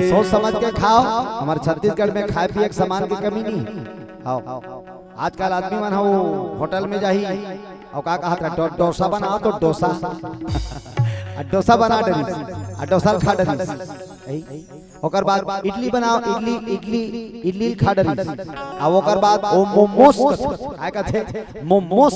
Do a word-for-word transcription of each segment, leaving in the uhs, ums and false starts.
सोच समझ के खाव। हमर छत्तीसगढ़ में खाए पिए के सामान के कमी नहीं। आजकल आदमी मन ह वो होटल में जाही, अउ का कहत रहा, "डो-, डोसा बनाव तो डोसा।" आ डोसा बना डरिस, आ डोसा ल खा डरिस। ओकर बाद इडली बनाव, इडली, इडली, इडली ल खा डरिस। आ ओकर बाद ओ मोमोस कथे, काय कथे? मोमोस।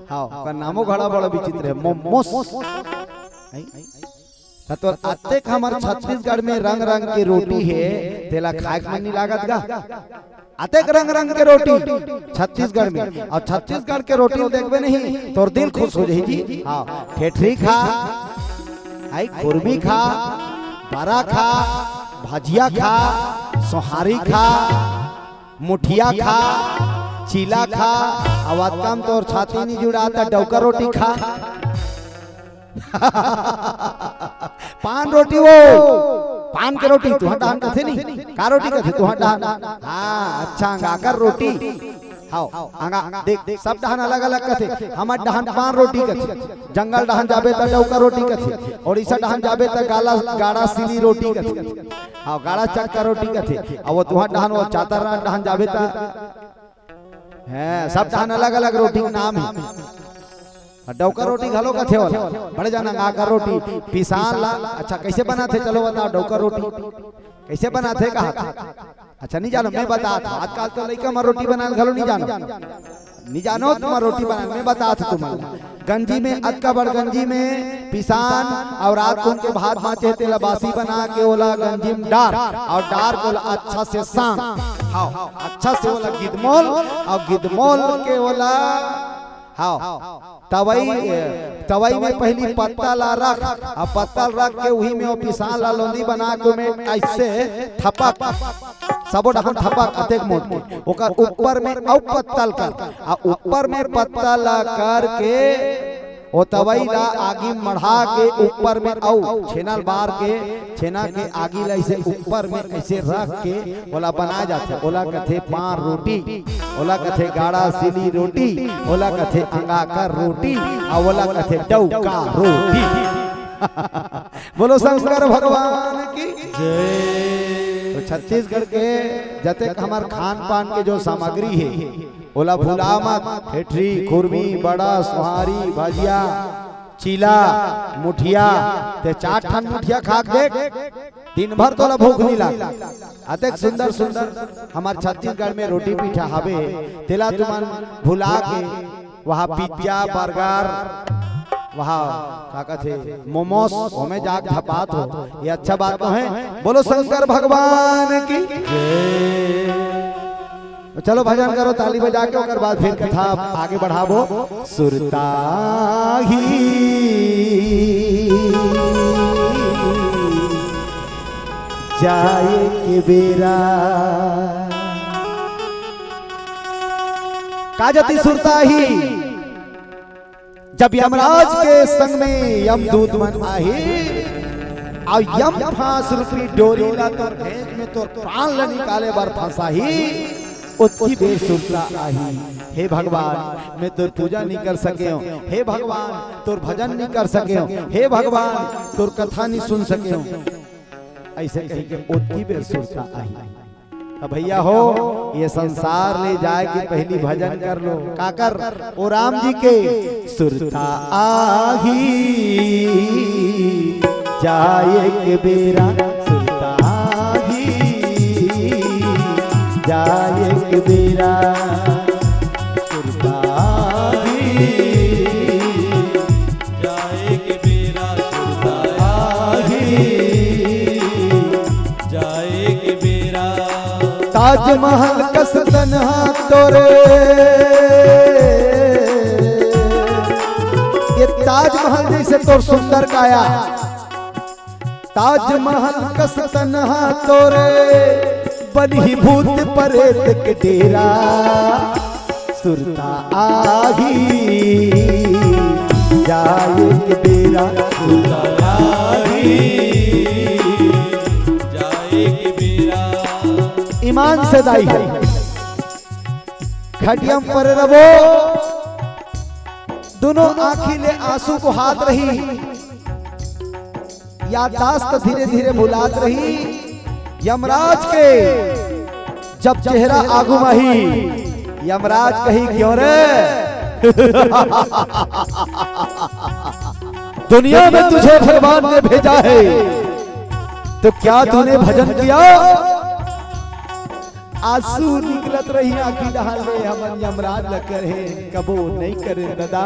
हाँ, ओकर नामो घड़ा बड़ा विचित्र हे, मोमोस। त तोर अतेक हमर छत्तीसगढ़ में रंग रंग के रोटी हे, तेला खाए के मन नहीं लागत गा? अतेक रंग रंग के रोटी छत्तीसगढ़ में, अउ छत्तीसगढ़ के रोटी ल देखबे नहीं, तोर दिल खुश हो जाही जी। हाँ, ठेठरी खा, आई खुरमी खा, बरा खा, भजिया खा, सोहारी खा, मुठिया खा, चीला खा, अउ अतका म तोर छाती नहीं जुड़ा त डौका रोटी खा। पान रोटी वो, पान के रोटी तुहर डहन कथे नहीं, का रोटी कथे तुहर डहन? हाँ, अच्छा, अंगाकर रोटी। हाँ, अंगा, देख, सब डहन अलग-अलग कथे। हमर डहन पान रोटी कथे, जंगल डहन जाबे त डौका रोटी कथे, उड़ीसा डहन जाबे त गाला, गाड़ा सिली रोटी कथे। हाँ, गाड़ा चक्का रोटी कथे। अउ वो तुहर डहन, वो चातरा डहन जाबे त, हैं, सब डहन अलग-अलग रोटी के नाम हे। अउ डौका रोटी घलो कथे ओला। बड़े जाना अंगाकर रोटी, पिसान ला, अच्छा, कैसे बनाथे? चलो बताव, डौका रोटी कैसे बनाथे, कहा? अच्छा, नहीं जानो, मैं बतात हँव। आजकल तो लइका मन रोटी बनाना घलो नहीं जानो। नहीं जानो तुमन रोटी बनाना, मैं बतात हँव तुमन ला। गंजी में, अतका बड़ गंजी में पिसान, अउ रात कुन के भात बाँचे, तेला बासी बना के ओला गंजी में डार, अउ डार के ओला अच्छा से सान। हाँ, अच्छा से ओला गिदमोल, अउ गिदमोल के ओला, हाँ, तवई, तवई में पहिली पत्ता ला रख, अउ पत्ता ला रख के उही में वो पिसान ला लोंदी बना के ओमे ऐसे थपक, सबो डहन थपक अतेक मोट के, ओकर ऊपर में अउ पत्ता ल कर, अउ ऊपर में पत्ता ला करके ओ तवई ला आगी मढ़ा के ऊपर में अउ छेना ल बार के, छेना के आगी ला ऐसे ऊपर में ऐसे रख के ओला बनाए जाथे। ओला कथे पान रोटी, ओला कथे गाड़ा सिली रोटी, ओला कथे अंगाकर रोटी, अउ ओला कथे डौका रोटी। बोलो शंकर भगवान की जय। तो छत्तीसगढ़ के जतेक हमर खान पान के जो सामग्री हे, ओला भुला मत। ठेठरी, खुरमी, बड़ा, सोहारी, भजिया, चीला, मुठिया, ते चार ठन मुठिया खा के देख, दिन भर तोला भूख नहीं लागे। अतेक सुंदर सुंदर हमर छत्तीसगढ़ में रोटी पीठा हवे, तेला तुमन भुला के वहाँ पिज्जा, बर्गर, वहाँ का कथे, मोमोस, ओमे जाके धपात हो, ये अच्छा बात तो हे। बोलो शंकर भगवान की जय। तो चलो भजन करो ताली बजा के, ओकर बाद फिर कथा आगे बढ़ाबो। सुरता ही जाए के बेरा। का जती सुरता ही, जब यमराज के संग में यमदूत मन आही, अउ यम फांस रूपी डोरी ला तोर घेंच में तोर प्राण ला निकाले बर फंसाही, ओतकी बेर सुरता आही, "हे भगवान, मैं तोर पूजा नहीं कर सकेंव, हे भगवान, तोर भजन नहीं कर सकेंव, हे भगवान, तोर कथा नहीं सुन सकेंव।" ऐसे कही के ओतकी बेर सुरता आही। त भैया हो, ये संसार ले जाए के पहली भजन कर लो। काकर? ओ राम जी के। सुरता आही जाए के बेरा, सुरता आही जाए के बेरा, सुरता आही जाए के बेरा, सुरता आही जाए के बेरा। ताजमहल कस तनहा तोरे, ये ताजमहल जैसे तोर सुंदर काया। ताजमहल कस तनहा तोरे, बनही भूत परेत के डेरा। सुरता आही जाए के बेरा, सुरता आही जाए के बेरा। ईमान से दाई, खटिया म परे रबो, दोनों आँखी ले आंसू बोहात रही, याददाश्त धीरे धीरे भुलात रही। यमराज के जब चेहरा आगू म आही, यमराज कही, "क्यों रे?" "दुनिया में तुझे भगवान ने भेजा है, तो क्या तूने भजन किया?" आंसू निकलत रही आंखी डहार ले, हमन यमराज ल कहे, "कबो नहीं करे ददा।"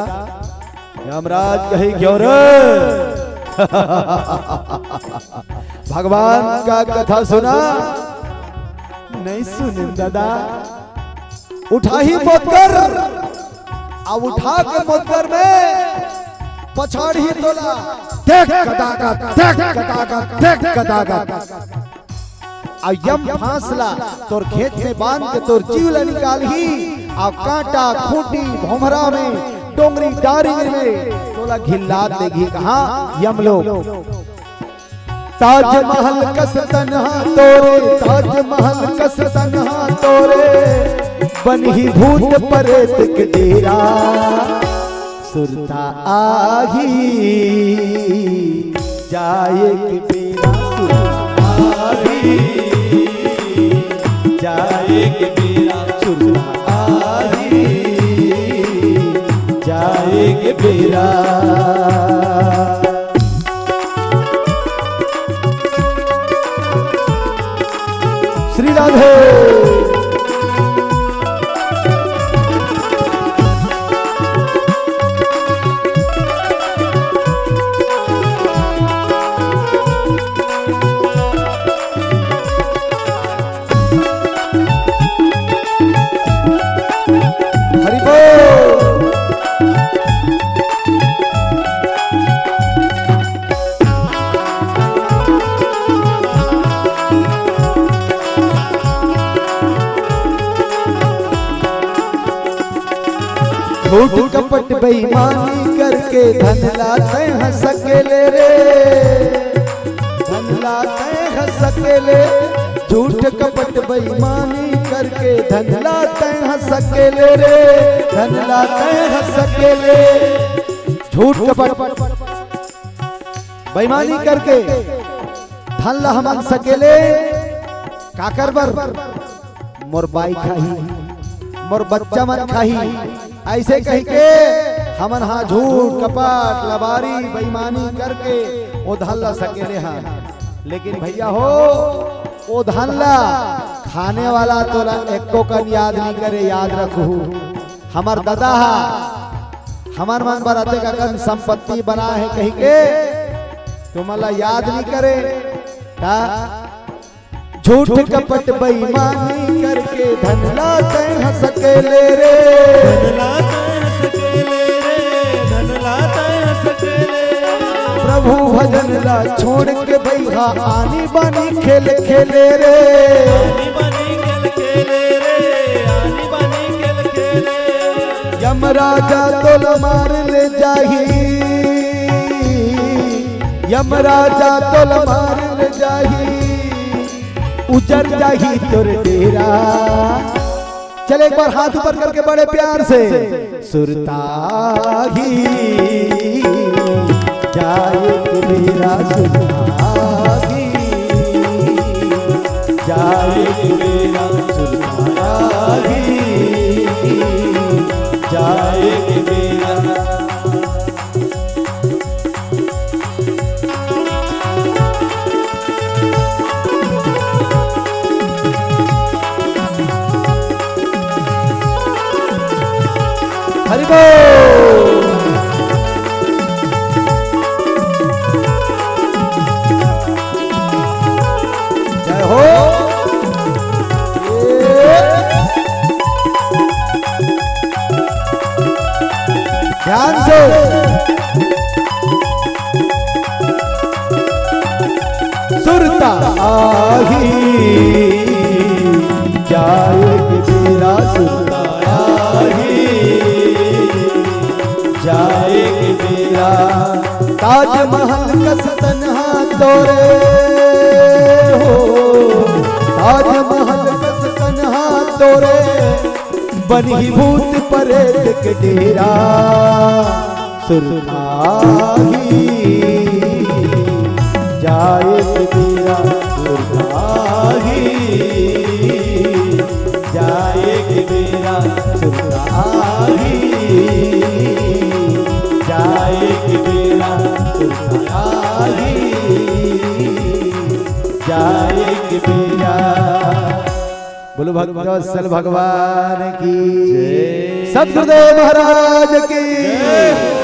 यमराज कही, "क्यों रे?" भगवान का कथा सुना, नहीं सुने ददा। उठाही मोदगर, अब उठा के मोदगर में पछाड़ही तोला, देख कदागत, देख कदागत, देख कदागत। अब यम फांस ला तोर घेंच में बांध के तोर जीव ला निकालही, अब कांटा खूंटी भोमरा में, डोंगरी डारी में तोला घिल्लात देगी कहाँ यमलोक। ताजमहल कस तनहा तोरे, ताजमहल कस तनहा तोरे, बनही भूत परेत के डेरा। सुरता आही, जाए के बेरा, सुरता आही, जाए के बेरा, सुरता आही, जाए के बेरा। श्री राधे। हरि बोल। झूठ कपट बेईमानी करके धन ला तैं हंस सकेले रे, धन ला तैं हंस सकेले। झूठ कपट बेईमानी करके धन ला तैं हंस सकेले रे, धन ला तैं हंस सकेले। झूठ कपट बेईमानी करके धन ला हमन सकेले, काकर बर? मोर बाई खाही, मोर बच्चा मन खाही, ऐसे कहिके हमन हा झूठ, कपट, लबारी, बेईमानी करके ओ धन ला सकेले हा। लेकिन भैया हो, ओ धन ला खाने वाला तोला एको कन याद नहीं करे, याद रखहू। हमर ददा हा हमर मन बर अतेक अकन संपत्ति बना हे कहिके तुमन ला याद नहीं करे। का झूठ कपट बेईमानी करके धन ला तैं हंस सकेले रे। धन ला तैं हंस सकेले रे, धन ला तैं हंस सकेले। प्रभु भजन ला छोड़ के बइहा आनी बानी खेल खेले रे। आनी बानी खेल खेले रे, आनी बानी खेल खेले। यमराजा तोला मार ले जाही, यमराजा तोला मार ले जाही, उजर जाही तोर डेरा। चल एक बार हाथ ऊपर करके बड़े प्यार से। सुरता आही, जाए के बेरा सुरता आही, जाए के बेरा सुरता आही, जाए के बेरा। हरि बोल। जय हो। ध्यान से। सुरता आही, जाए के बेरा सुरता आही, जाए के बेरा। ताजमहल कस तनहा तोरे हो, ताजमहल कस तनहा तोरे, बनही भूत परेत के डेरा। सुरता आही, जाए के बेरा सुरता आही, जाए के बेरा तुरता आही, जाए के बेरा। बोलो भक्तवत्सल भगवान की, सतगुरुदेव महाराज की।